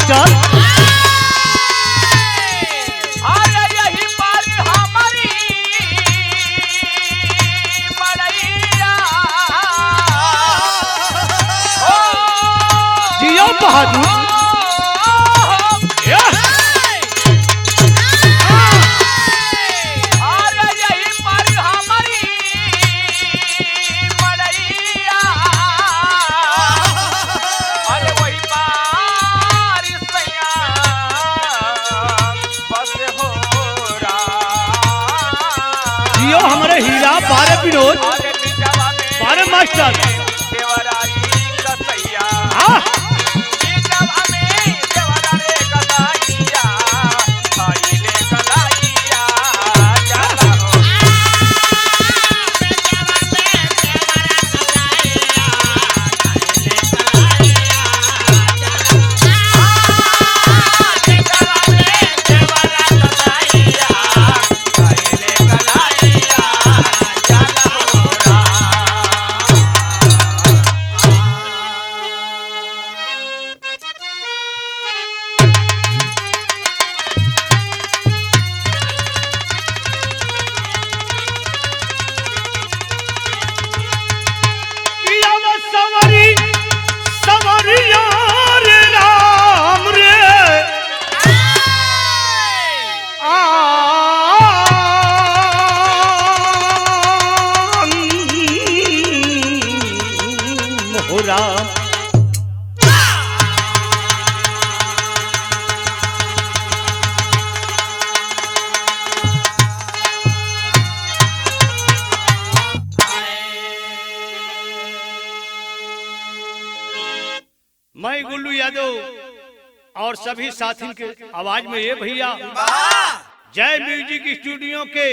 Master. अरे यही पर हमारी मड़ैया ओ जियो बहादुर। अरे यही पर हमारी मड़ैया अरे वही पार सैया बस हो जियो हमारे हीरा बारे विनोद अरे बिचवा में बारे मास्टर। देवरारी कसैया हाँ बिचवा में देवरारी कसैया आइले कलाइया जाला हो। किया वो सवारी सवारिया रे राम रे आम हो राम। मैं गुल्लू यादव और सभी साथी के आवाज में ये भैया जय म्यूजिक स्टूडियो के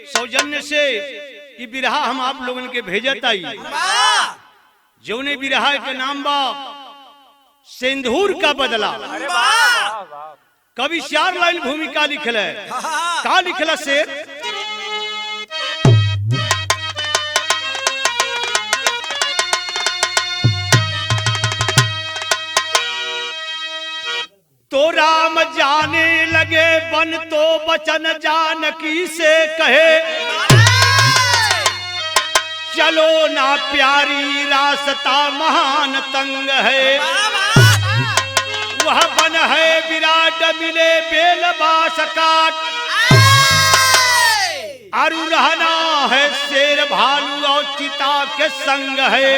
सौजन्य से ये बिरहा हम आप लोगन के भेजत आई। जौने बिरहा के नाम बा सिंदूर का बदला। कवि चार लाइन भूमिका लिखल है। का लिखल शेर? तो राम जाने लगे बन तो बचन जानकी से कहे, चलो ना प्यारी रास्ता महान तंग है। वह बन है विराट मिले बेल बास काट, अरु रहना है शेर भालू और चिता के संग है।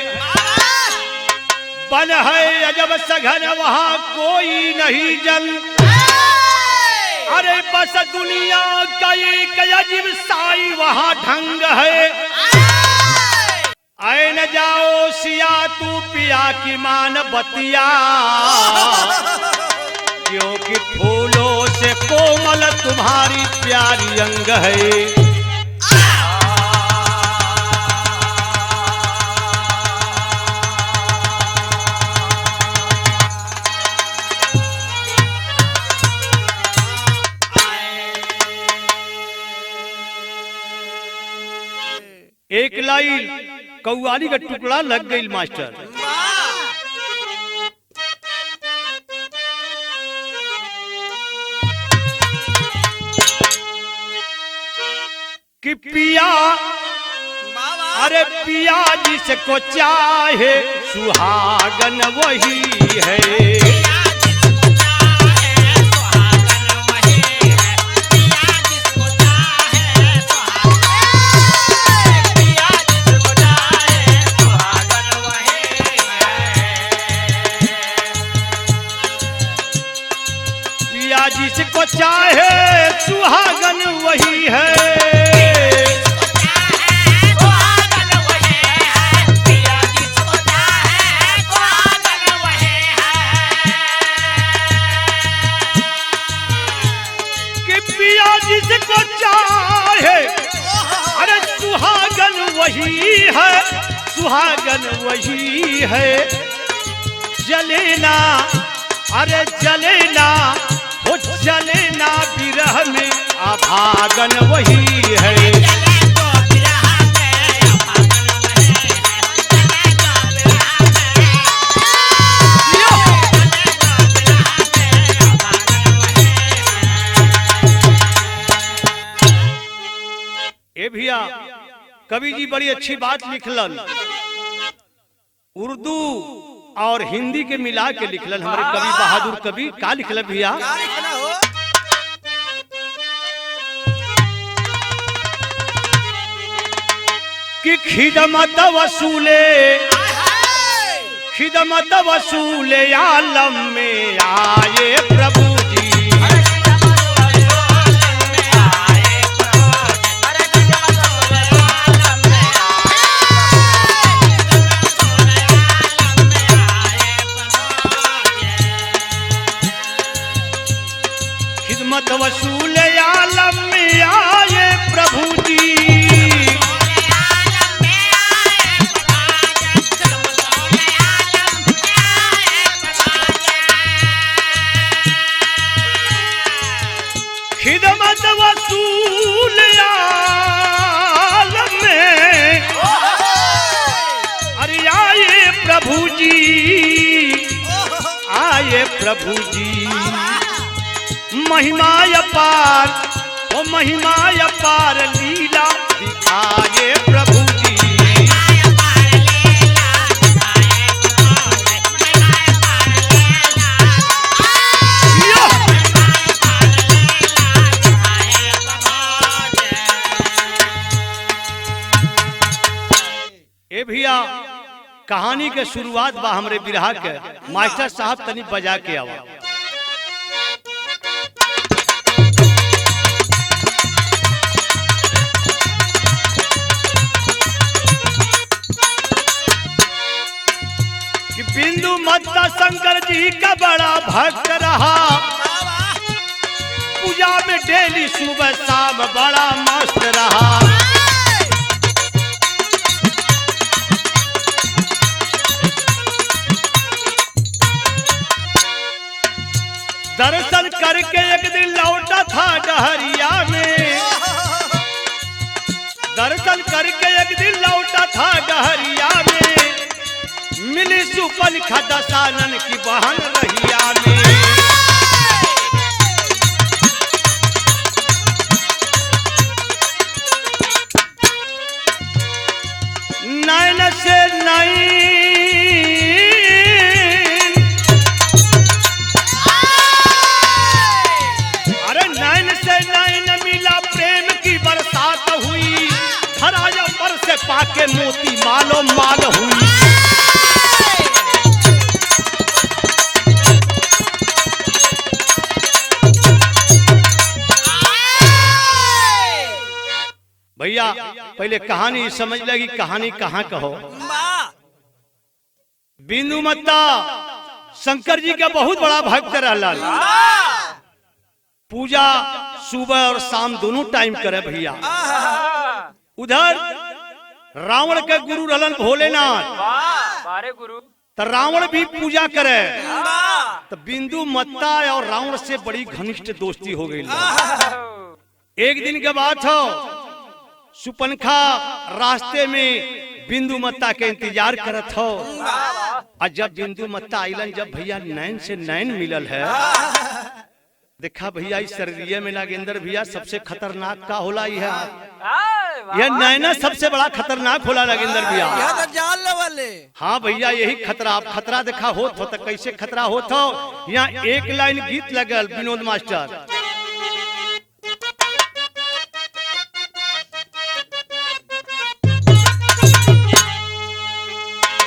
बन है अजब सघन वहाँ कोई नहीं जल, अरे बस दुनिया का एक अजीब साई वहाँ ढंग है। आए न जाओ सिया तू पिया की मान बतिया, क्योंकि फूलों से कोमल तुम्हारी प्यारी अंग है। एक लाइन कौआली का टुकड़ा लग गई मास्टर। कि पिया अरे पिया जिसको चाहे सुहागन वही है। पिया जिसको चाहे सुहागन वही है। कि पिया जिसको चाहे अरे सुहागन वही है, सुहागन वही है। जलेना अरे जलेना हो जलेना विरह में अभागन वही है। ए भैया, कवि जी बड़ी अच्छी बात लिखलन, उर्दू और हिंदी के मिला के लिखलन हमारे कवि बहादुर कवि। का लिखलन भैया? का लिखना हो? कि खिदमत वसूले, खिदमत वसूले आलम में आए प्रभु जी। खिदमत वसूल आलम में आए प्रभु जी। खिदमत वसूल आलम में अरे आए प्रभु जी, आए प्रभु जी। महिमा अपार, ओ महिमा अपार लीला दिखाए प्रभु जी। यो! ए भैया, कहानी के शुरुआत बा हमरे बिरहा के। मास्टर साहब तनी बजा के आवा। कि बिंदु मत्ता शंकर जी का बड़ा भक्त रहा, पूजा में डेली सुबह शाम बड़ा मस्त रहा। दर्शन करके एक दिन लौटा था डहरिया में, दर्शन करके एक दिन लौटा था डहरिया में, मिली सुपन खदसानन की बहन रहिया में। नैन से नैन, अरे नैन से नैन मिला, प्रेम की बरसात हुई, धरा पर से पाके मोती मालो माल हुई। भैया पहले कहानी समझ लगी, कहानी कहाँ कहो। बिंदु मत्ता शंकर जी का बहुत बड़ा भक्त रहलन, पूजा सुबह और शाम दोनों टाइम करे भैया। उधर रावण के गुरु रहलन भोलेनाथ, बारे गुरु, तो रावण भी पूजा करे। तो बिंदु मत्ता और रावण से बड़ी घनिष्ठ दोस्ती हो गई। एक दिन के बात हो, सुपनखा रास्ते में बिंदु मत्ता के इंतजार करत हो, और जब बिंदु मत्ता आइलन, जब भैया नैन से नैन मिलल है, देखा भैया इस शरीर में नागेंद्र भैया सबसे खतरनाक का होला यह, यह नैना सबसे बड़ा खतरनाक होला नागेंद्र भैया। यह तो जान वाले। हाँ भैया यही खतरा, आप खतरा देखा होत हो तो कैसे खतरा होत हो। यहाँ एक लाइन गीत लगल विनोद मास्टर,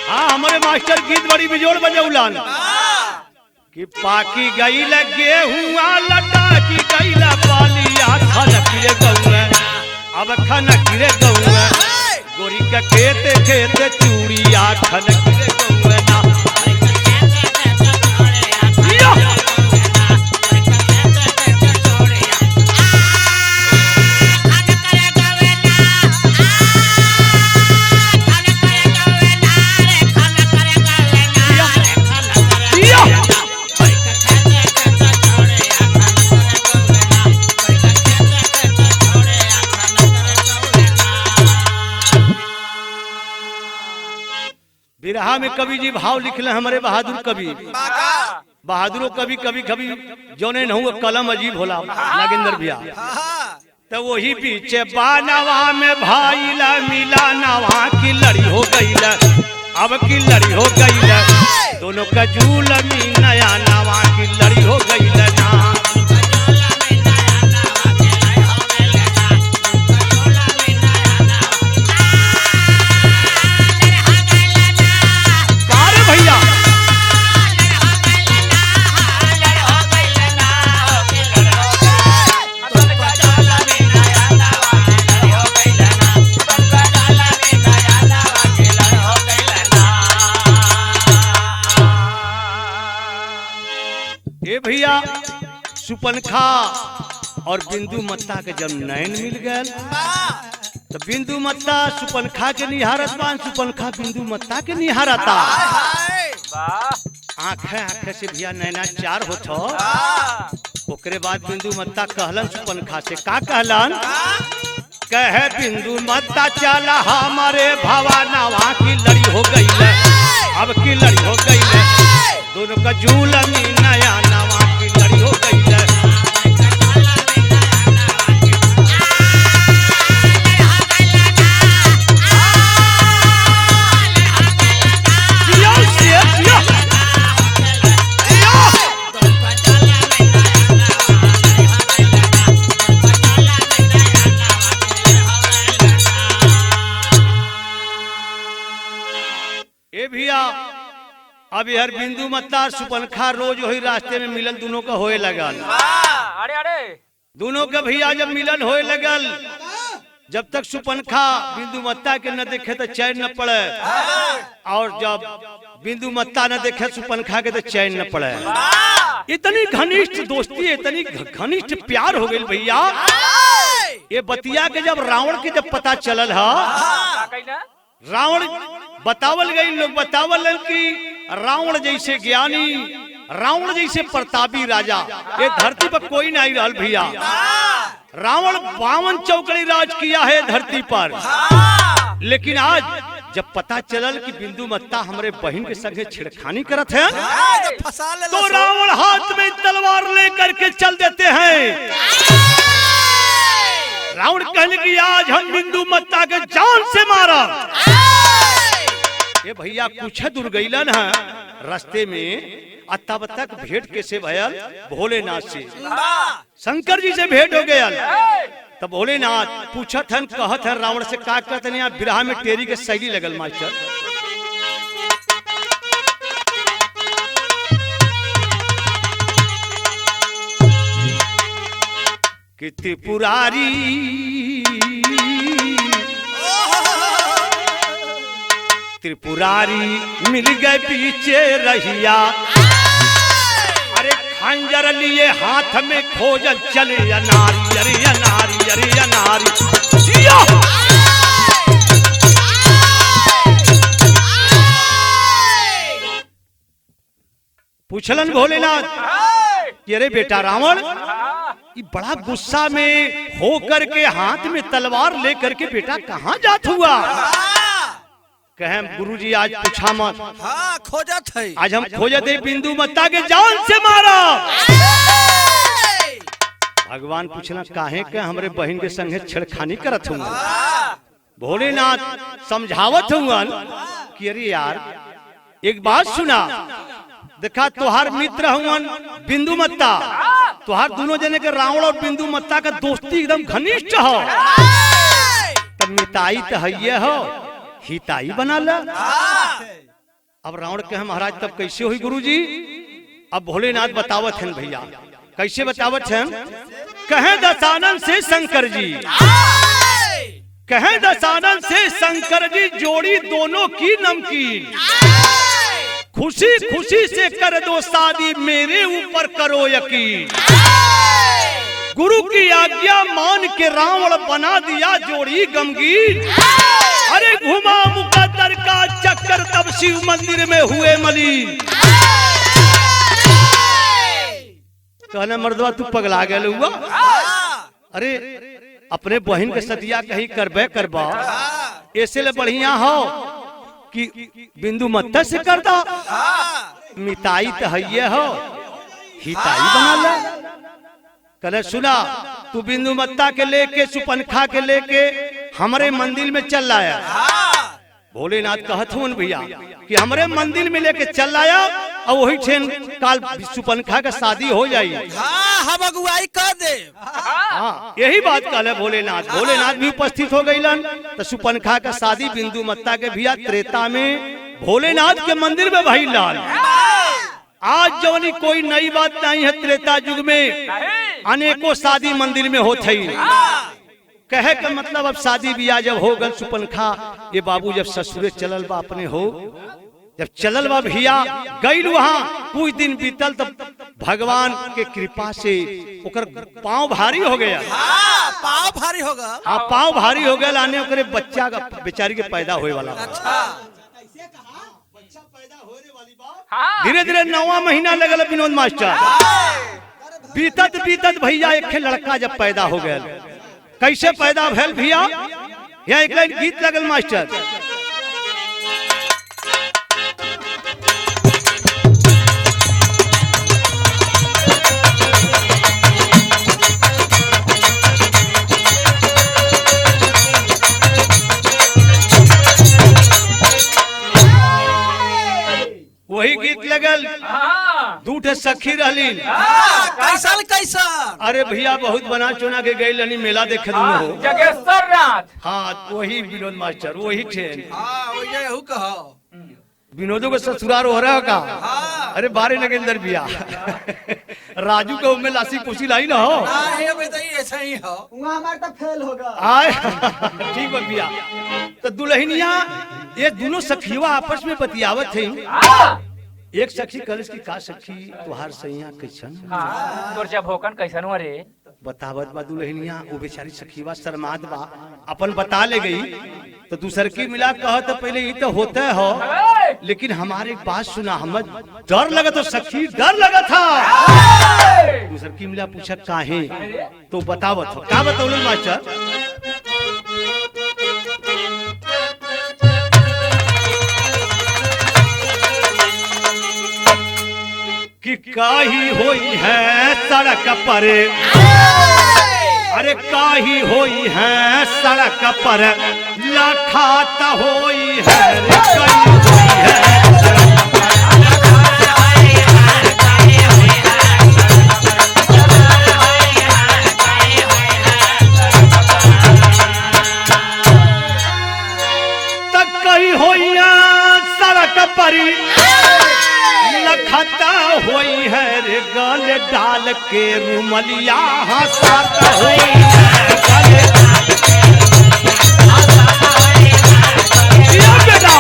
हाँ हमारे मास्टर गीत बड़ी बिजोड़ बजौलन कि पाकी गई गेहुआ लटा की गई बालिया खनक रे गौआ, अब खनक रे गौआ, गोरी का खेत खेत चूड़िया खनक रे गौआ ना। यो! यो! बिरहा में कवि जी भाव लिखले हमारे बहादुर कवि, बहादुरों कभी कभी कभी जोने न हुआ कलम अजीब होला नागेंद्र भैया। तो वही पीछे बानवा में भाईला मिला नवा की लड़ी हो गई अब की लड़ी हो गई दोनों का झूलनी नया नवा की लड़ी हो गई ना। का रे भैया ए भैया सुपनखा और बिंदु मत्ता के जब नयन मिल गए तो बिंदु मत्ता सुपनखा के निहारत बान, सुपनखा बिंदु मत्ता के निहारता। हाय वाह आंखें आंखें से भैया नैना चार होत हो। वाह ओकरे बाद बिंदु मत्ता कहलन सुपनखा से का कहलन, कहे बिंदु मत्ता चला हमारे भवा नवा की लड़ी हो गई है, अब की लड़ी हो गई है, दोनों का झूलनी नया नवा की लड़ी हो गई है। जियो शेर, जियो। जियो। ए भैया अब यार बिंदु मत्ता सुपनखा रोज वही रास्ते में मिलन दोनों का होए लगल। वाह अरे अरे दोनों के भैया जब मिलन होए लगल, जब तक सुपनखा बिंदु मत्ता के न देखे तो चैन न पड़े, और जब बिंदु मत्ता न देखे सुपनखा के तो चैन न पड़े। इतनी घनिष्ठ दोस्ती, इतनी घनिष्ठ प्यार हो गई भैया। ये बतिया के जब रावण के जब पता चलल है, का कहिना रावण बतावल गई, लोग बतावल कि रावण जैसे ज्ञानी, रावण जैसे प्रतापी राजा ये धरती पर कोई नहीं रहल भैया। रावण 52 चौकड़ी राज किया है धरती पर, लेकिन आज जब पता चलल कि बिंदु मत्ता हमरे बहन के संगे छेड़खानी करत है, तो फंसा ले तो रावण हाथ में तलवार लेकर के चल देते हैं। रावण कहने की आज हम बिंदु मत्ता के जान से मारा। ये भैया कुछ दूर गईलन है रास्ते में, आ तब तक भेंट कैसे भयल भोलेनाथ से, शंकर जी से भेंट हो गया। तब भोलेनाथ पूछत हन कहत हन रावण से का कहत हन, यहाँ बिरहा में टेरी के शैली लगल मास्टर। कि त्रिपुरारी त्रिपुरारी मिल गए पीछे रहिया, अरे खंजर लिए हाथ में खोजन चले अनारी, अरे अनारी, अरे अनारी, जियो। पूछलन भोलेनाथ कि अरे बेटा रावण, ये बड़ा गुस्सा में हो करके हाथ में तलवार लेकर के बेटा कहाँ जात हुआ? कहें गुरुजी आज पूछा मत, हाँ खोजत है, आज हम खोजत है बिंदु मत्ता के जान से मारा। भगवान पूछना काहे के हमरे बहन के संगे छेड़खानी करत हूँ? भोलेनाथ समझावत हूँ कि अरे यार एक बात सुना, देखा तुहार मित्र हूँ बिंदु मत्ता, तुहार दोनों जने के रावण और बिंदु मत्ता का दोस्ती एकदम घनिष्ठ हो, तब मिताई तो है हो, हिताई बना ला। अब रावण के महाराज तब कैसे हुई गुरुजी? अब भोलेनाथ बतावत हैं भैया, कैसे बतावत हैं? कहें दशानन से शंकर जी, कहें दशानन से शंकर जी, जोड़ी दोनों की नमकीन, खुशी खुशी से कर दो शादी, मेरे ऊपर करो यकीन। गुरु की आज्ञा मान के रावण बना दिया जोड़ी गमगीन, अरे घुमा मुकद्दर का चक्कर तब शिव मंदिर में हुए मलीन। कहने मर्दवा तू पगला गए हुआ, अरे अपने बहन के सदिया कहीं करबे करबा, ऐसे ले बढ़िया हो कि बिंदु मत्ता से कर दा, मिताई तो है हो, हिताई बना ले। कहले सुना तू बिंदुमत्ता के लेके सुपनखा के लेके हमारे मंदिर में चल आया। भोलेनाथ कहत हूँ भैया कि हमरे मंदिर में लेके चल आया और वही ठेन काल सुपनखा का शादी हो जाई। हाँ, हम अगुवाई कर दे। हाँ, यही बात कहले भोलेनाथ। भोलेनाथ भी उपस्थित हो गईलन तो सुपनखा का शादी बिंदुमत्ता के भैया त्रेता में भोलेनाथ के मंदिर में भाई लाल। आज जवनी कोई नई बात नहीं है, त्रेता युग में अनेकों शादी मंदिर में होत है। कहे के मतलब अब शादी बियाह जब हो गल सुपनखा ये बाबू जब ससुरे चलल बा अपने हो, जब चलल बा भैया गईल वहां कुछ दिन बीतल तब भगवान के कृपा से ओकर पाँव भारी हो गया। हाँ, पाँव भारी होगा। हाँ, पाँव भारी हो गया आने ओकरे बच्चा का बेचारी के पैदा होए वाला। अच्छा। धीरे धीरे 9वां महीना लगल विनोद मास्टर। बीतत बीतत भैया एक लड़का जब पैदा हो गया। कैसे पैदा भेल भैया? यहाँ एक लाइन गीत लगल मास्टर। वही गीत लगल। दूठे सखी रहली। कैसन कैसन? अरे भैया बहुत बना चुना के गई लनी मेला देखे दुनो हो। जगेश्वर नाथ। हाँ, वही विनोद मास्टर वही ट्रेन। हाँ, वही कहो। विनोदों को ससुराल हो रहा का? अरे बारे नगेंद्र भैया राजू के उम्र लासी कुशी लाई ना हो। ऐसा ही हो। हमारे तो फेल होगा। आए ठीक है भैया। तो दुल्हनिया ये दोनों सखीवा आपस में बतियावत थे। एक सखी कलश की का सखी तुहार सैया कैसन? हाँ, तोर जब होकन कैसन हो रे? बतावत बा दुल्हनिया, वो बेचारी सखीवा शर्मात बा अपन बता ले गई। तो दूसर की मिला कह तो पहले ये तो होते हो, लेकिन हमारे बात सुना, हम डर लगा तो सखी डर लगा था। दूसर की मिला पूछा काहे? तो बतावत हो। का बतौलन मास्टर? कि काही होई है सड़क पर, अरे काही होई है सड़क पर लखात होई है रे, काही होई है सड़क पर। तक कही होई है सड़क पर लखता होई है रे, गल डाल के रुमलिया हंसाता होई है, गल डाल के बेटा।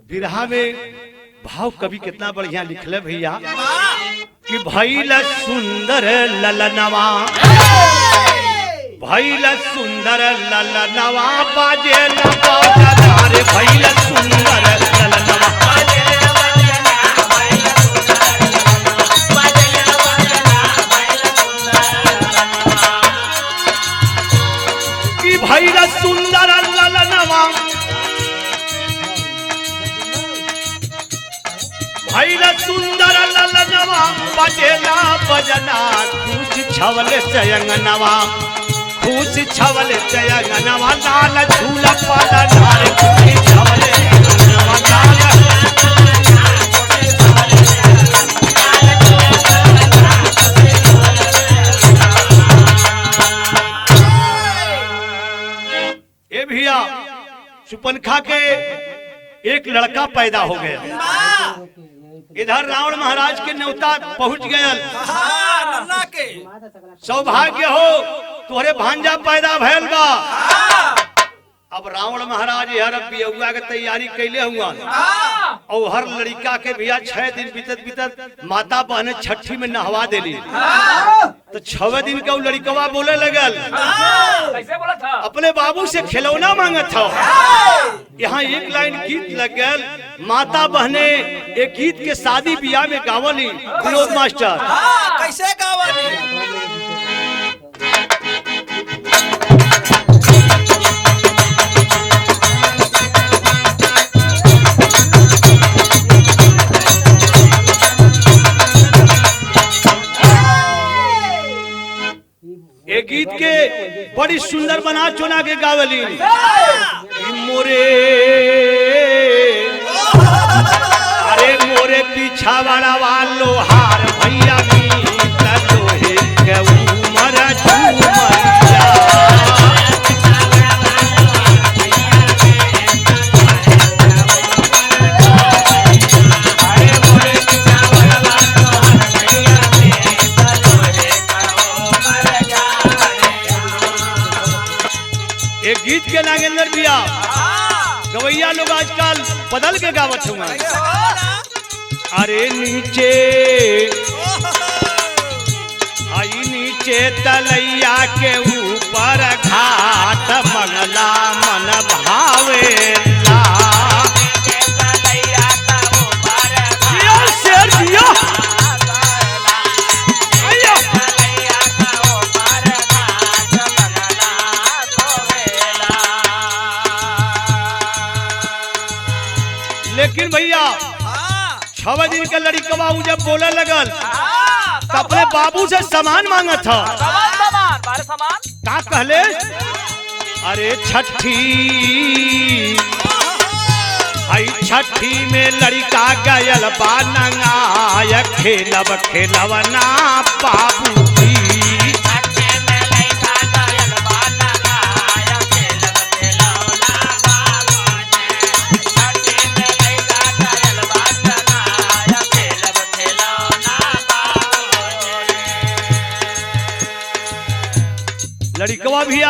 बिरहा में भाव कवि कितना बढ़िया लिखले भैया कि भैल सुंदर ललनवा, भैल सुंदर ललनवा बाजे रे, भैल सुंदर ललनवा कि भैल सुंदर ललनवा, भैल सुंदर ललनवा बजेला बजना, खुश छवल चयंगनवा, खुश छवल चयंगनवा, लाल झूला पाला नार, खुश छवल चयंगनवा, लाल। ए भैया सुपनखा के एक लड़का पैदा हो गया। इधर रावण महाराज के न्योता पहुंच गया। सौभाग्य हो तुहरे भांजा पैदा भैल बा। अब रावण महाराज हर बियहुआ के तैयारी कैले हुआ और हर लड़का के भैया 6 दिन बीतत बीतत माता बहने छठी में नहवा देली। तो 6वें दिन का लड़कवा बोले लगल, कैसे बोला था? अपने बाबू से खिलौना मांगत था। यहाँ एक लाइन गीत लग गल, माता बहने एक गीत के शादी ब्याह में गावली। विनोद मास्टर कैसे गावली? गीत के बड़ी सुंदर बना चुना के गावली। ई मोरे अरे मोरे पीछा वाला लोहार भैया मीत लोहे के उमर झूमरिया। एक गीत के नागेंद्र भैया गवैया लोग आजकल बदल के गावत हुआ। कैसे गावला? अरे नीचे आई नीचे तलैया के ऊपर घाट मंगला मन भावेला। जियो शेर जियो। आइयो। लेकिन भैया 6 दिन के लड़कवा उ जब बोले लगल तो अपने बाबू से सामान मांगत था। सामान बारे सामान का कहले? अरे छठी आई छठी में लड़का गयल बा नंगाय खेलब खेलवना बाबूजी। लड़कवा भैया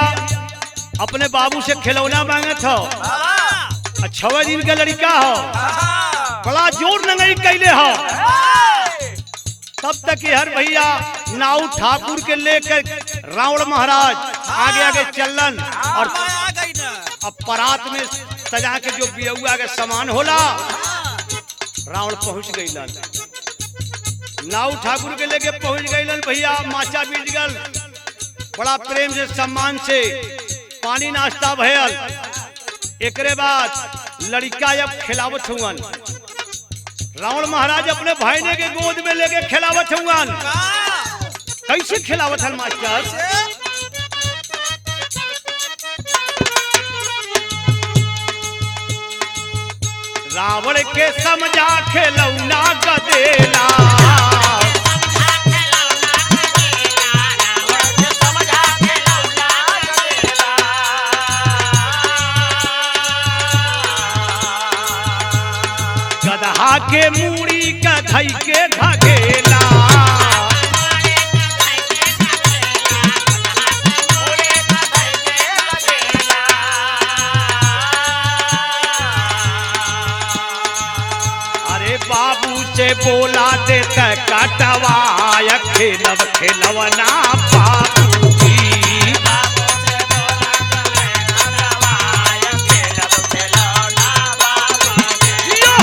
अपने बाबू से खिलौना मांगत हो। 6 दिन का लड़का हो, बड़ा जोर नंगई कैले हो। तब तक हर भैया नाऊ ठाकुर के लेकर रावण महाराज आगे आगे चलन और आ गई ना। अब परात में सजा के जो बियौआ के सामान होला रावण पहुंच गईलन। नाऊ ठाकुर के लेके पहुंच गईलन भैया। माचा बीज गल बड़ा प्रेम से सम्मान से पानी नाश्ता भयल। एकरे बाद लड़का जब खिलावत हुअन रावण महाराज अपने भाईने के गोद में लेके खिलावत हुअन। कैसे खिलावत हन मास्टर? रावण के समझा खिलौना गदेला। गदहा के मूड़ी का धई के धकेला। अरे बाबू से बोला देते कटवाय खेलब खेलवना बाबूजी। जियो।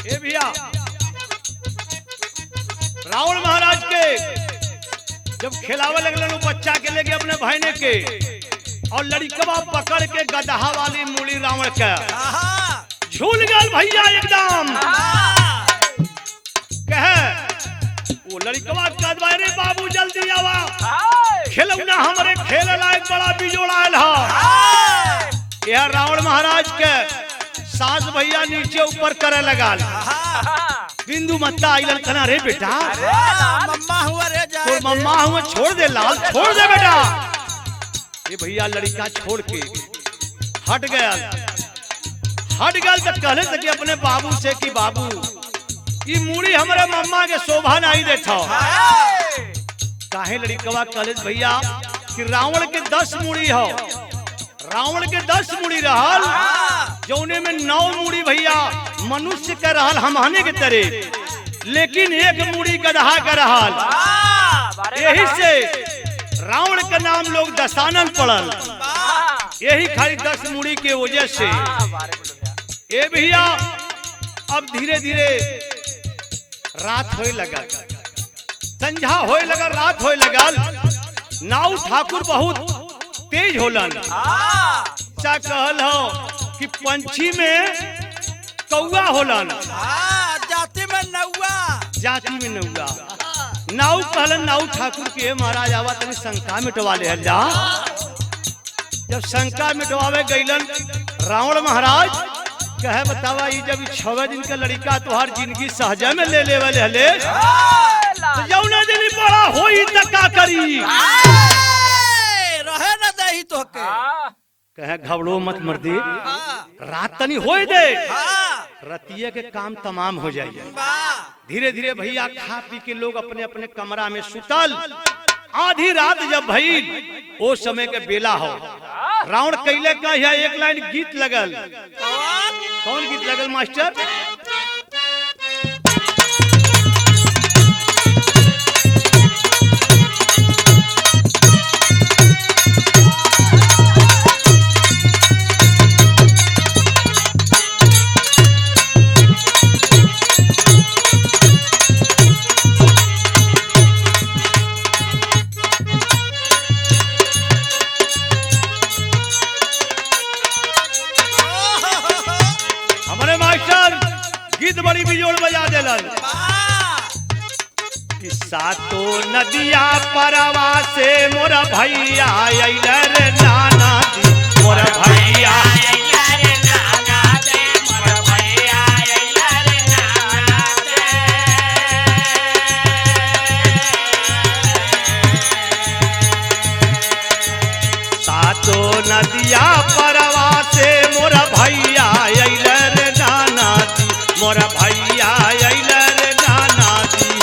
ए भैया रावण महाराज के जब खिलावे लगलन उ बच्चा के लेके अपने भाईने के और लड़कवा पकड़ के गदहा वाली मूली रावण के झूल गल भैया एकदम। कहे वो लड़कवा कहत बा, अरे बाबू जल्दी आवा खिलौना हमरे खेले लायक बड़ा बिजोड़ आयल ह। यह रावण महाराज के सास भैया नीचे ऊपर करे लगाल। बिंदु मत्ता आइलन कना रे बेटा मम्मा हुआ रे जाए तोर मम्मा हुआ छोड़ दे लाल छोड़ दे बेटा। ये भैया लड़का छोड़ के हट गया। हट गया तो कहले सके अपने बाबू से कि बाबू ये मूड़ी हमरे मम्मा के शोभा नहीं देता। काहे लड़कवा कहले भैया कि रावण के 10 मूड़ी हो, रावण के 10 मूड़ी रहल जौने में 9 मूड़ी भैया मनुष्य के रहल हमहने के तरह, लेकिन एक मूड़ी गदहा के रहल। यही से रावण के नाम लोग दसानन पड़ल, यही खाली 10 मूड़ी के वजह से। ए भैया अब धीरे धीरे रात होए लगल, संझा होए लगल, रात होए लगल। नाऊ ठाकुर बहुत तेज होलन। चा कहल हो कि पंछी में कौआ होलन। हाँ, जाति में नौआ। जाति में नौआ। नाऊ कहलन नाऊ ठाकुर के महाराज आवा तनी शंका मिटवा ले जा। जब शंका मिटवावे गईलन रावण महाराज कहे बतावा ई जब 6 दिन का लड़का तोहार जिंदगी सहजे में ले लेवल हले तो जौने दिन ई बड़ा होई त का करी? ए, रहे न दही तोहके। कहे घबरो मत मर्दी, हाँ। रात तनी होई दे, हाँ। रतिया के काम तमाम हो जाइए। वाह। धीरे धीरे भैया खा पी के लोग अपने अपने कमरा में सुतल। आधी रात जब भइल ओ समय के बेला हो, रावण कैले का यह एक लाइन गीत लगल। कौन? कौन गीत लगल मास्टर? हमारे मास्टर गीत बड़ी बिजोड़ बजा देलन वाह। कि सातो नदिया परवा से मोरा भैया अइले रे नाना जी, मोरा भैया। सातो नदिया परवा से मोरा भैया अइले रे नाना जी, मोरा भैया अइले रे नाना जी।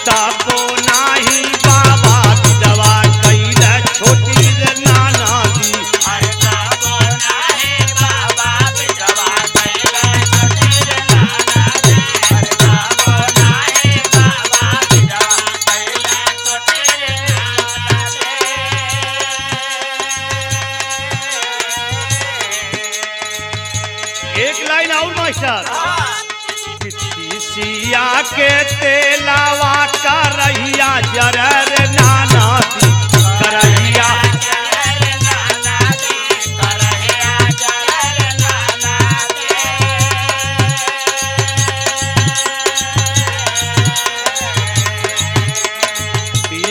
तबो नाही बाबा विधवा कैले छोटी रे नाना जी। एक लाइन और मास्टर। सिया के तेलावा करहिया जरर नाना जी, करहिया।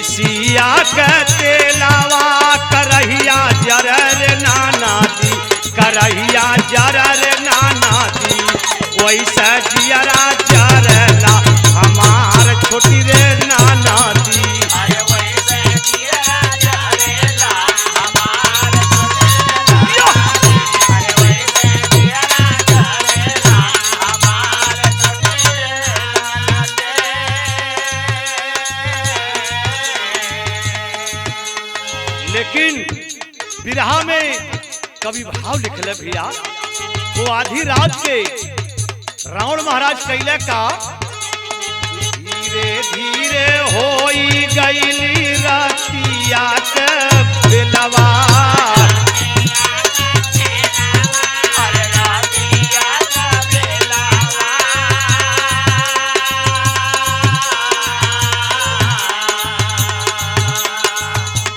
सिया के तेलावा करहिया जरर नाना जी, करहिया जरर नाना जी। वैसे जियरा जरला हमार छोटी रे नाना जी। लेकिन बिरहा में कवि भाव लिखले भैया, वो आधी रात के रावण महाराज कैले का धीरे धीरे होई गईली रतिया के बेलवा।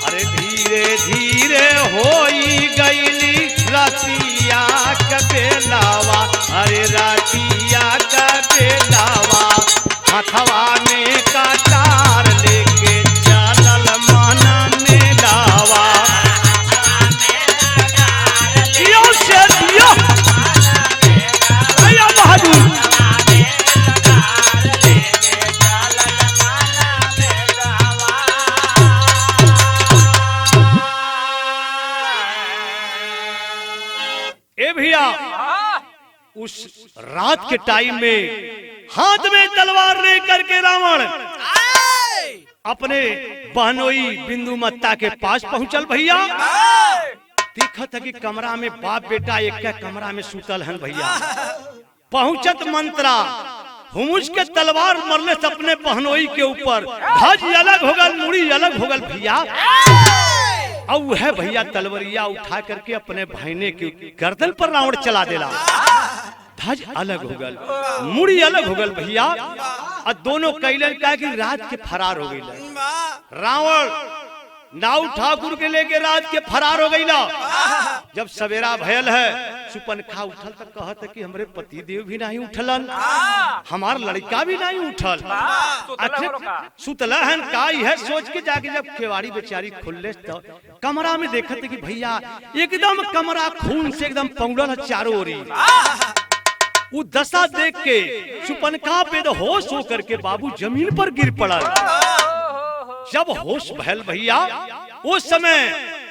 अरे धीरे धीरे होई गईली रतिया के बेलावा, अरे रतिया के बेलावा। हथवा में कटार लेके चलल मन मेलावा। दियो से दियो भैया बहादुर। ए भैया उस रात के टाइम में हाथ में तलवार लेकर के रावण आए! अपने बहनोई बिंदु मत्ता के पास पहुंचल भैया। देखत है कि कमरा में बाप बेटा एक के कमरा में सुतल हन भैया। पहुंचत मंत्रा हुमुज के तलवार मरले से अपने बहनोई के ऊपर ध्वज अलग हो गल, मुड़ी अलग हो गल भैया। और वह भैया तलवरिया उठा करके अपने भाईने के गर्दन पर रावण चला देला। ध्वज अलग हो गल, मुड़ी अलग हो गल भैया। और दोनों कैलन का कि रात के फरार हो गई। वाह! रावण नाऊ ठाकुर के लेके रात के फरार हो गईला। जब सवेरा भयल है, सुपनखा उठल तो कहत कि हमरे पति देव भी नहीं उठलन, हमार लड़का भी नहीं उठल, सुतला हो का? सुतला हन का? यह सोच के जाके जब केवाड़ी बेचारी खुलले तो कमरा में देखत कि भैया एकदम कमरा खून से एकदम पौड़ल है चारों ओरी। वो दशा देख के सुपनखा बेहोश होकर के बाबू जमीन पर गिर पड़ल। जब होश भयल भैया, उस समय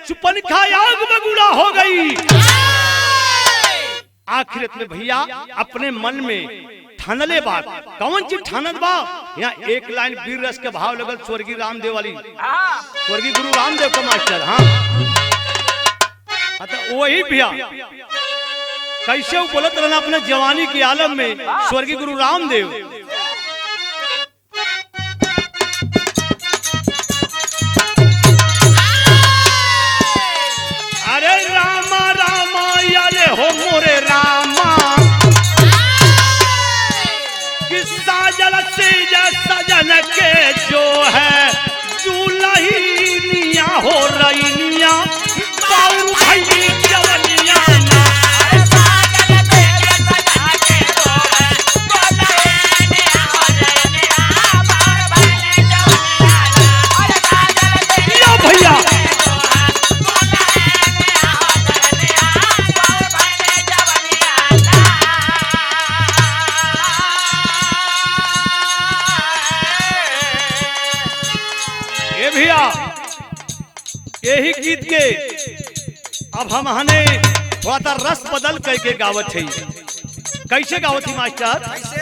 सुपनखा आग बगुला हो गई। आखिरत में भैया अपने मन में ठानले बात, कौन चीज ठानत बा? यहाँ एक लाइन वीर रस के भाव लगल स्वर्गीय रामदेव वाली, स्वर्गीय गुरु रामदेव का मास्टर। हाँ हाँ, तो वही भैया कैसे वो बोलत रहना अपने जवानी के आलम में स्वर्गीय गुरु रामदेव। अरे रामा रामा अरे हो मोरे रामा, कि साजन से सजन के जो है दुलहिनिया हो रईनिया बाऊ भई जवनिया ना। या भैया ए भैया, यही गीत के अब हम हने थोड़ा सा रस बदल करके गावत है। कैसे गावत है मास्टर? कैसे?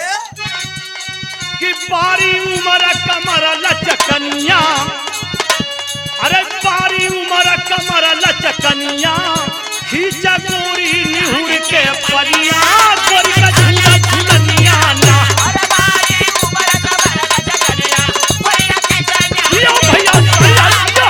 कि बारी उमर कमर लचकनिया, अरे बारी उमर कमर लचकनिया, खींचा गोरी निहुर के परिया, गोरी का झूला झूलनिया ना। यो भैया भैया यो।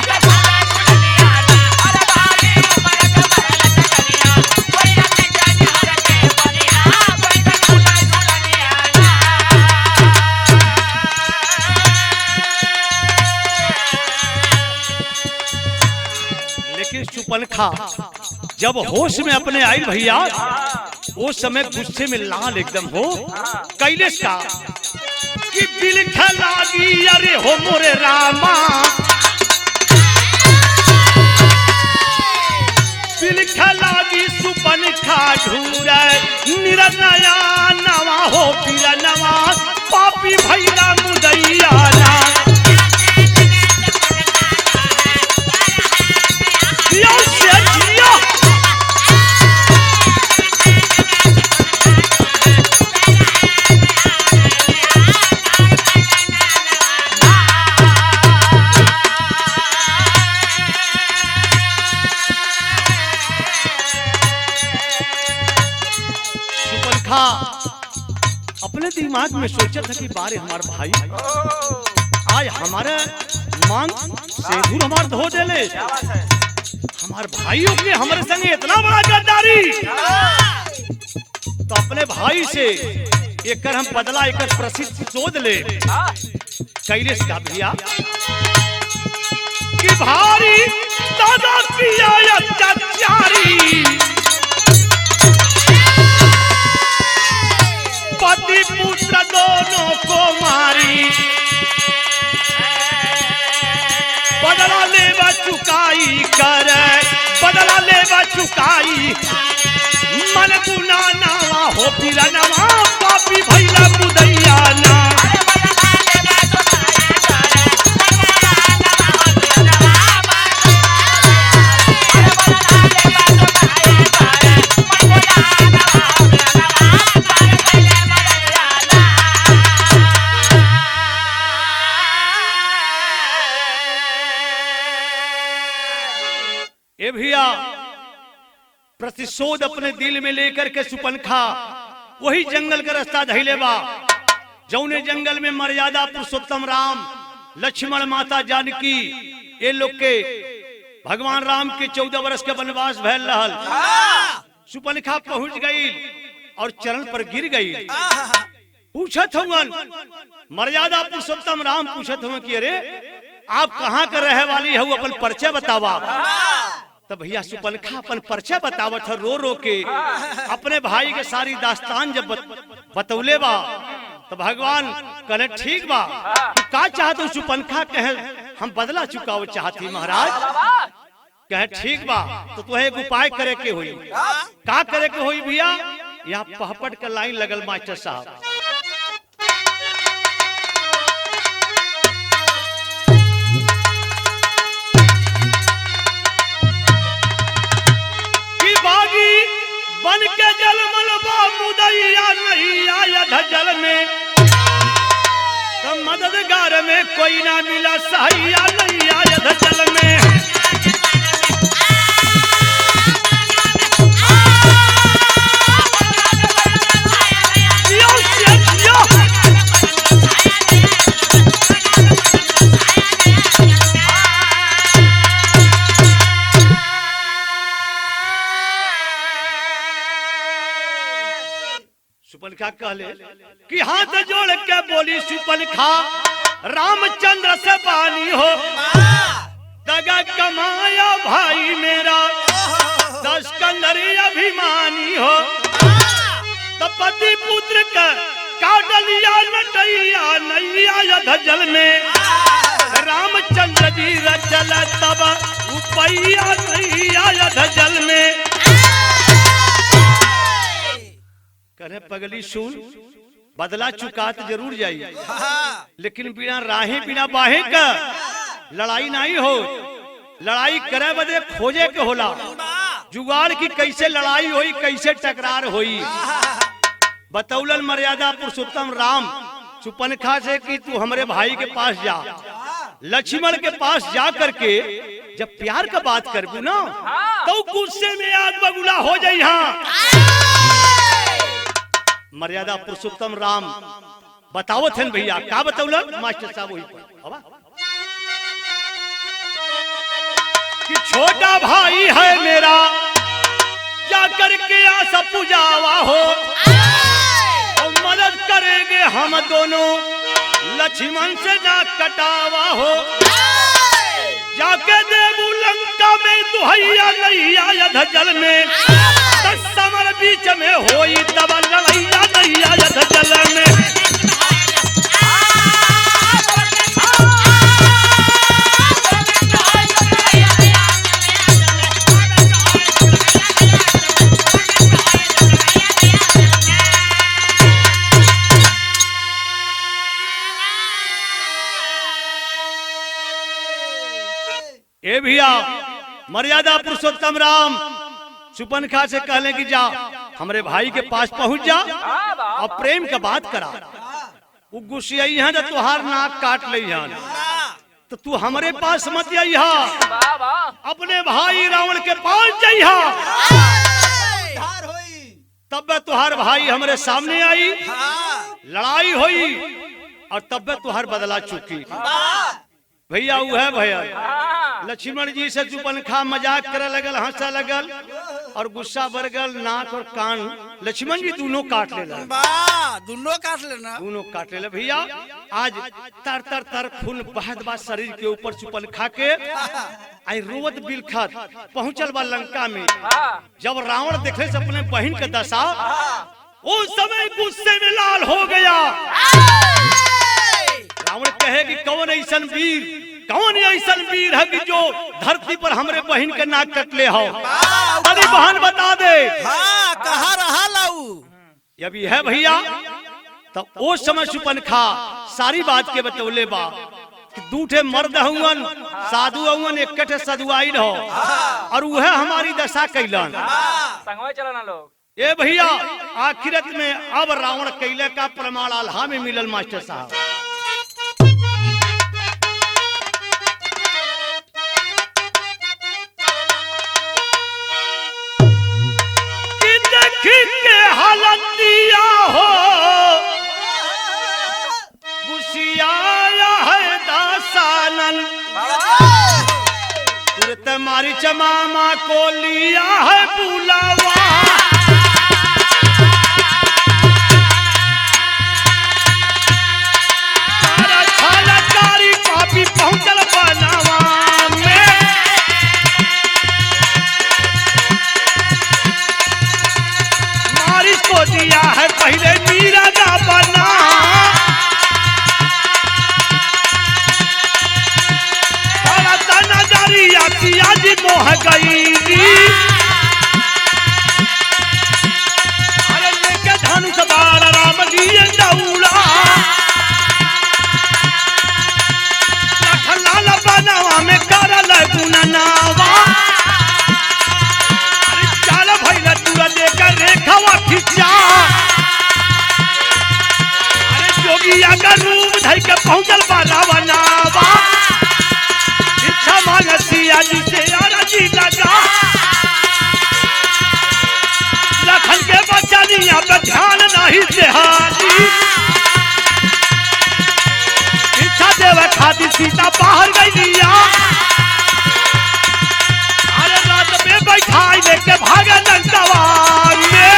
लेकिन सुपनखा जब होश में अपने आई भैया, उस समय गुस्से में लाल एकदम हो कैलेश का कि बिल लागी अरे हो मोरे रामा, बिल लागी सुपनखा ढूंढे निरनया नवा हो पीरा नवा पापी भैया मुदैया ना। यो से जियो। सुपनखा अपने दिमाग में सोचा था कि बारे हमार भाई आज हमारे मांग सेंधुर हमार धो देले, हमार भाइयों के हमारे संग इतना बड़ा गद्दारी, तो अपने भाई से एकर हम बदला एकर प्रसिद्ध शोध ले। कैलेश का भैया कि भारी दादा किया अत्याचारी, पति पुत्र दोनों को मारी, बदला लेवा चुकाई कर, बदला लेवा चुकाई मन गुना नावा हो पीरा नवा पापी भैला मुदैया ना। ए भैया, प्रतिशोध अपने दिल में लेकर के सुपनखा वही जंगल का रास्ता धैले बा, जौने जंगल में मर्यादा पुरुषोत्तम राम लक्ष्मण माता जानकी ये लोग के भगवान राम के 14 वर्ष के वनवास भैल रहल। सुपनखा पहुंच गई और चरण पर गिर गई। पूछत हवन मर्यादा पुरुषोत्तम राम, पूछत हवन कि अरे आप कहाँ के रहे वाली हो, अपन परिचय बतावा। तो भैया सुपनखा अपन परिचय बतावत है रो रो के, अपने भाई के सारी दास्तान जब बतौले बा, तो भगवान कहे ठीक बा, तू का चाहत हो? सुपनखा कहे हम बदला चुकाओ चाहती महाराज। कहे ठीक बा, तो तुहे एक उपाय करे के होई। का करे के होई भैया? यहाँ पहपट के लाइन लगल मास्टर साहब। कि बागी बन के जल मलबा मुदैया नहीं आया जल में, तो मददगार में कोई ना मिला सहाया नहीं आया जल में। यो, यो, यो। सुपनखा कहले कि हाथ जोड़ के बोली सुपनखा रामचंद्र से बानी हो, दगा कमाया भाई मेरा दस कंदरी अभिमानी हो, तपति पुत्र का काटलिया नटैया नैया यध जल में, रामचंद्र जी रचल तब उपैया नैया यध जल में। करे पगली सुन, बदला चुकात जरूर जाई, लेकिन बिना राहे बिना बाहे का लड़ाई नहीं हो। लड़ाई करे बदे खोजे के होला जुगाड़ की कैसे लड़ाई होई, कैसे टकरार होई। बतौलन मर्यादा पुरुषोत्तम राम सुपनखा से कि तू हमरे भाई के पास जा, लक्ष्मण के पास जा करके जब प्यार का बात करबू ना तो गुस्से में आग बगुला हो जाई। हाँ मर्यादा पुरुषोत्तम राम बतावत हन भैया, का बतौलन मास्टर साहब वही पर कि छोटा भाई है मेरा जाकर के आशा पुजावा हो, और मदद करेंगे हम दोनों लक्ष्मण से ना कटावा हो, जाके देबू लंका में दुहैया नैया यध जल में, समर बीच में होई तब लड़ैया नैया यध जल में। ए भैया मर्यादा पुरुषोत्तम राम सुपनखा से कहले कि जा हमरे भाई के पास पहुंच जा और प्रेम का बात करा। वो गुस्सियाई है तो तुहार नाक काट ली हन, तो तू हमरे पास मत आई, अपने भाई रावण के पास जाइहा, तब तुहार भाई हमरे सामने आई, लड़ाई हुई और तब तुहार बदला चुकी। भैया वो है भैया लक्ष्मण जी से सुपनखा मजाक करे लगल, हंसा लगल और गुस्सा बरगल, नाक और कान लक्ष्मण जी दोनों काट लेला, दोनों काट लेना, दोनों काट लेला। भैया आज तर तर तर खून बहत बा शरीर के ऊपर सुपनखा के, आई रोवत बिलखत पहुंचल बा लंका में। जब रावण देखे से अपने बहन के दशा, उस समय गुस्से में लाल हो गया। रावण कहे कि कौन ऐसा वीर, कौन ऐसा वीर है कि जो धरती पर हमरे बहन के नाक कटले हो, अरे बहन बता दे। हाँ, कहा रहा लाऊ अभी है भैया। तब ओ समय सुपनखा सारी बात के बतौले बा कि दूठे मर्द हुवन साधु हुवन एक सदुआइन हो और वह हमारी दशा कैलन। संगवे चला लोग ए भैया आखिरत में अब रावण कैले का प्रमाण आल्हा में मिलल मास्टर साहब। कि देखी के हालतिया हो गुसियाया है दासानन, तुरत मारी चमामा को लिया है बुलावा। पापी पहुंचल बा गई। अरे लेके धनुष बाण राम जी दौड़ा, लखन लाल बनवा में करल गुना नावा। अरे चल भैया दूर लेकर रेखवा खिंचा, अरे जोगिया का रूप धर के पहुंचल बा रावणावा। इच्छा मानसिया जी से अरजी लगा, लखन के बचनिया पे ध्यान नहीं देहाली। इच्छा देव खातिर सीता बाहर गई, अरे रात में बैठाई लेके भागे लंकावान में।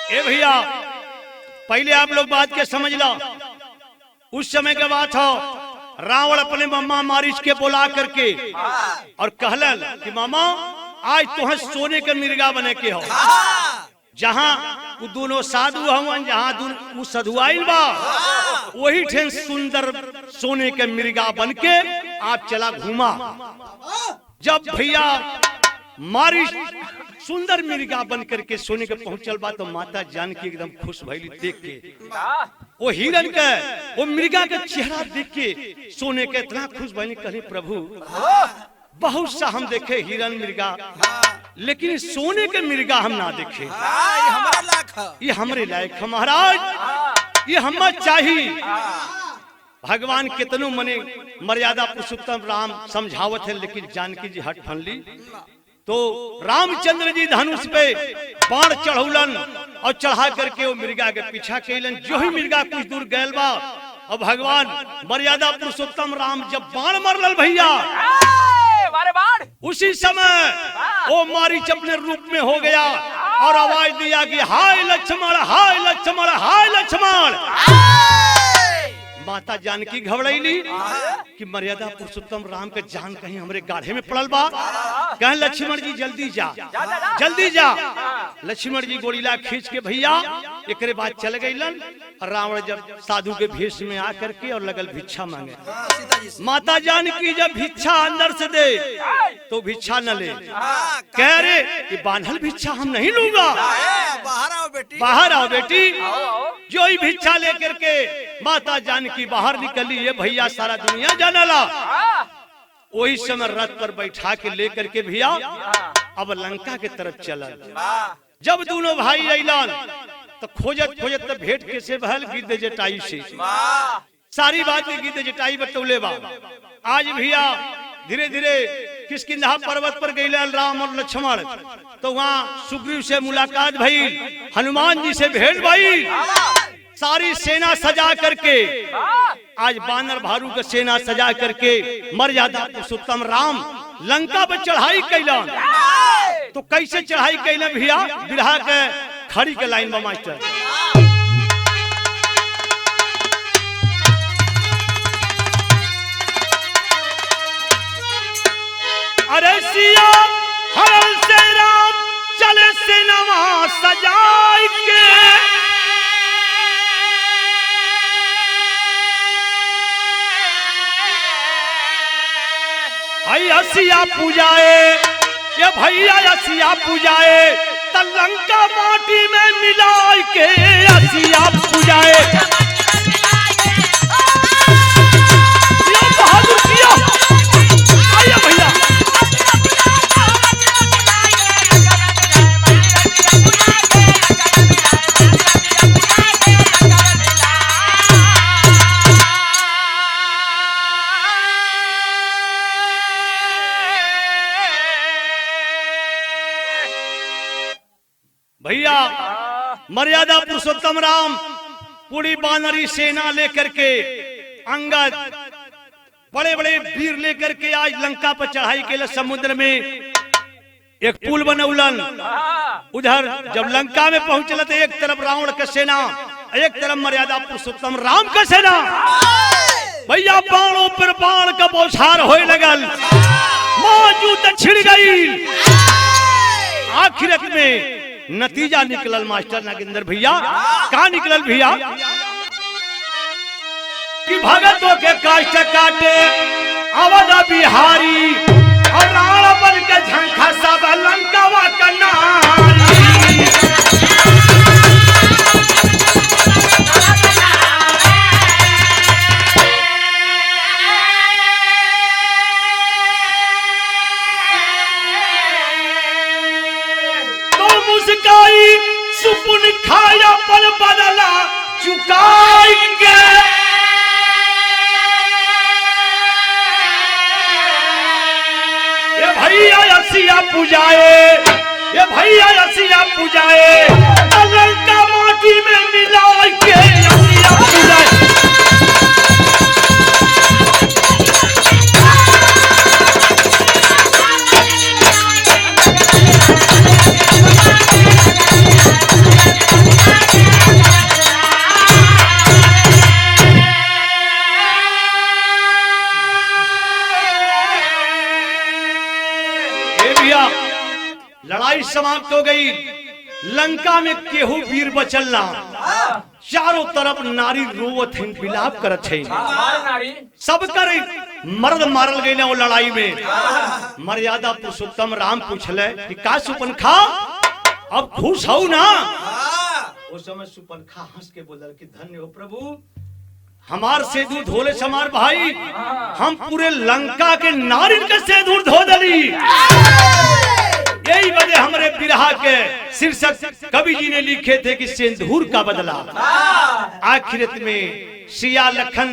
ए भैया पहले आप लोग बात के समझ लो, उस समय के बात हो, रावण अपने मम्मा मारिच के बुला करके और कहलन कि मामा आज तुहे सोने के मिर्गा बने के हो। जहाँ वो दोनों साधु हवन, जहाँ वो सधुआइल बा, वही ठेन सुंदर सोने के मिर्गा बन के आप चला घूमा। जब भैया मारिच सुंदर मिर्गा बन करके सोने के पहुंचल बा तो माता जानकी एकदम खुश भइली देख के वो हिरन के, वो मिर्गा के चेहरा देख के सोने के इतना खुश भइली। कहली प्रभु बहुत सा हम देखे हिरन मिर्गा, लेकिन सोने के मिर्गा हम ना देखे। ये हमारा लाख है। ये हमरे लायक है महाराज, ये हमें चाहिए। भगवान कितनो मने मर्यादा पुरुषोत्तम राम समझावत है, लेकिन जानकी जी हट फन ली। तो रामचंद्र जी धनुष पे बाण चढ़ौलन और चढ़ा करके वो मिर्गा के पीछा कैलन। जो ही मिर्गा कुछ दूर गैल बा और भगवान मर्यादा पुरुषोत्तम राम जब बाण मरल भैया, मारे बाण, उसी समय वो मारीच अपने रूप में हो गया और आवाज दिया कि हाय लक्ष्मण, हाय लक्ष्मण, हाय लक्ष्मण। माता जानकी घबराईली कि मर्यादा पुरुषोत्तम राम के जान कहीं हमरे गाढ़े में पड़ल बा। कहें लक्ष्मण जी जल्दी जा, जल्दी जा। लक्ष्मण जी गोरीला खींच के भैया एकरे बाद चल गईलन। और रावण जब साधु के भेष में आ करके और लगल भिक्षा मांगे। सीता जी से। माता जानकी जब भिक्षा अंदर से दे तो भिक्षा न ले, कह रहे कि बांधल भिक्षा हम नहीं लूंगा, बाहर आओ बेटी, बाहर आओ बेटी। जो ही भिक्षा लेकर के माता जानकी बाहर निकली, ये भैया सारा दुनिया जानला। वही समय रथ पर बैठा के लेकर के भैया अब लंका के तरफ चलल। जब दोनों भाई अइलन तो खोजत खोजत तो भेंट कैसे भल गिद्ध जटाई से। सारी बात गिद्ध जटाई बतौले बा। आज भैया धीरे धीरे किष्किंधा पर्वत पर गए राम और लक्ष्मण, तो वहाँ सुग्रीव से मुलाकात भई, हनुमान जी से भेंट भई, सारी सेना सजा करके आज बानर भारू के सेना सजा करके मर्यादा पुरुषोत्तम राम लंका पर चढ़ाई कैलन। तो कैसे चढ़ाई कैलन भैया? बिरहा के खड़ी के लाइन में मास्टर। अरे सिया हरल से राम चले सेनावा सजाई के, भाई हसिया पूजाए, ये भैया हसिया पूजाए, त लंका माटी में मिलाए के हसिया पूजाए। ये बहादुर किया, आइए भैया। भैया मर्यादा पुरुषोत्तम राम पूरी बानरी सेना लेकर के अंगद बड़े बड़े वीर लेकर के आज लंका पर चढ़ाई के लिए समुद्र में एक पुल बनौलन। उधर जब लंका में पहुंचल तो एक तरफ रावण के सेना, एक तरफ मर्यादा पुरुषोत्तम राम के सेना। भैया बाणों पर बाण का बौछार होए लगल, मौजूद छिड़ गई। आखिरत में नतीजा निकलल मास्टर नागेंद्र भैया, का निकलल भैया कि भगतों के कष्ट काटे अवध बिहारी और रावण बन के झंखा सब लंकावा का नारी। तो मुस्काई सुपुन खाया पर बदला चुकाएंगे। ये भैया रसिया पूजाए, ये भैया रसिया पूजाए, लंका माटी में मिलाए के रसिया पूजाए। ए भैया लड़ाई समाप्त हो गई, लंका में केहू वीर बचल ना, चारों तरफ नारी रोवत हन, विलाप करत है, नारी सब कर मर्द मारल गए वो लड़ाई में। मर्यादा पुरुषोत्तम राम पूछले कि का सुपनखा अब खुश हो ना? उस समय सुपनखा हंस के बोलल कि धन्य हो प्रभु, हमार सेदूर धोले हमार भाई, हम पूरे लंका के नारिन के सेदूर धो दली। यही वजह हमरे बिरहा के शीर्षक कवि जी ने लिखे थे कि सिंदूर का बदला। आखिरत में सिया लखन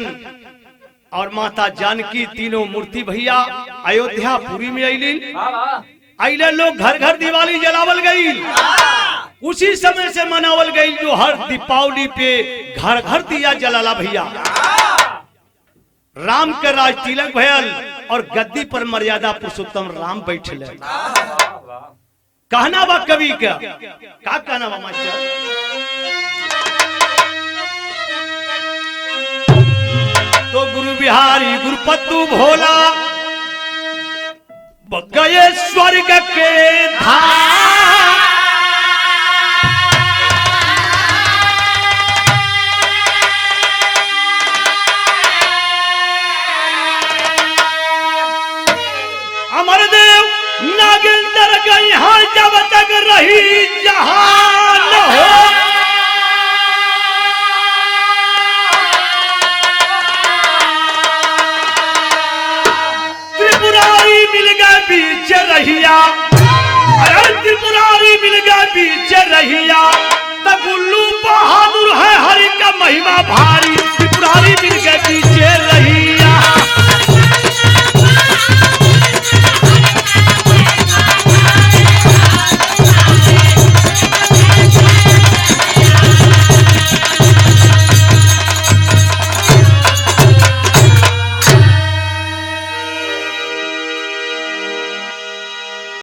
और माता जानकी तीनों मूर्ति भैया अयोध्या पुरी में अलिन। अले लोग घर घर दिवाली जलावल गई, उसी समय से मनावल गई जो हर दीपावली पे घर घर दिया जलाला भैया। राम के राज तिलक भयल और गद्दी पर मर्यादा पुरुषोत्तम राम बैठले। कहना बा कवि का कहना बा मास्टर? तो गुरु बिहारी गुरुपत्तु भोला गए स्वर्ग के धाम। अमर देव नागेंद्र गई हाँ जब तक रही जहान हो। त्रिपुरारी मिल गए बीच रहिया, अरे त्रिपुरारी मिल गए बीच रहिया, तगुल्लू बहादुर है हरि का महिमा भारी। त्रिपुरारी मिल गए बीच रहिया।